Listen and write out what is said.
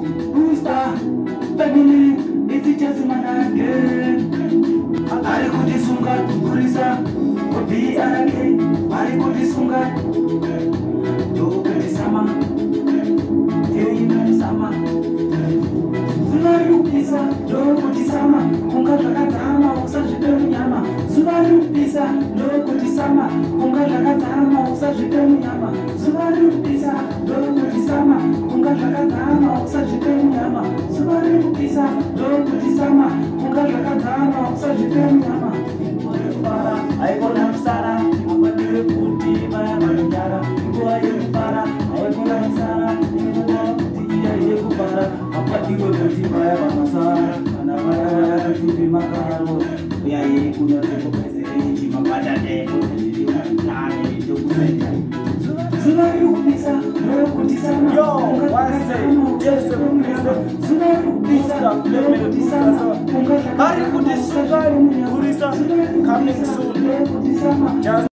Booster family, it's just manage. Ari kutisunga kurisa BRK, ari kutisunga ndokutisama teinarisama. Zuva riri kupisa ndokutisama, kunga zvakadzama usazvipe munyama. Zuva riri kupisa ndokutisama, kunga zvakadzama usazvipe munyama. Zuva riri kupisa ndokutisama, kunga zvakadzama usazvipe munyama. Zuva riri kupisa ndokutisama, kunga zvakadzama usazvipe munyama. Yekufara haikona kusara, apadire kuti vaya vanonyara. Nguva yekufara haikona kusara, inguva kuti iya yekufara, apadiwe kuti vaya vanosara. Kana vaya vaya kuti makaro uyai kuno tikupedzerei chimabhadhade kuti ndiri nani tokusenda. Zuva riri kupisa ndokutisama. Yo, one say, Jesse Mupisa, Zuva riri kupisa Booster, Family Booster, so, ndokutisama, Ari kutisunga, Kurisa, coming soon. ndokutisama. Just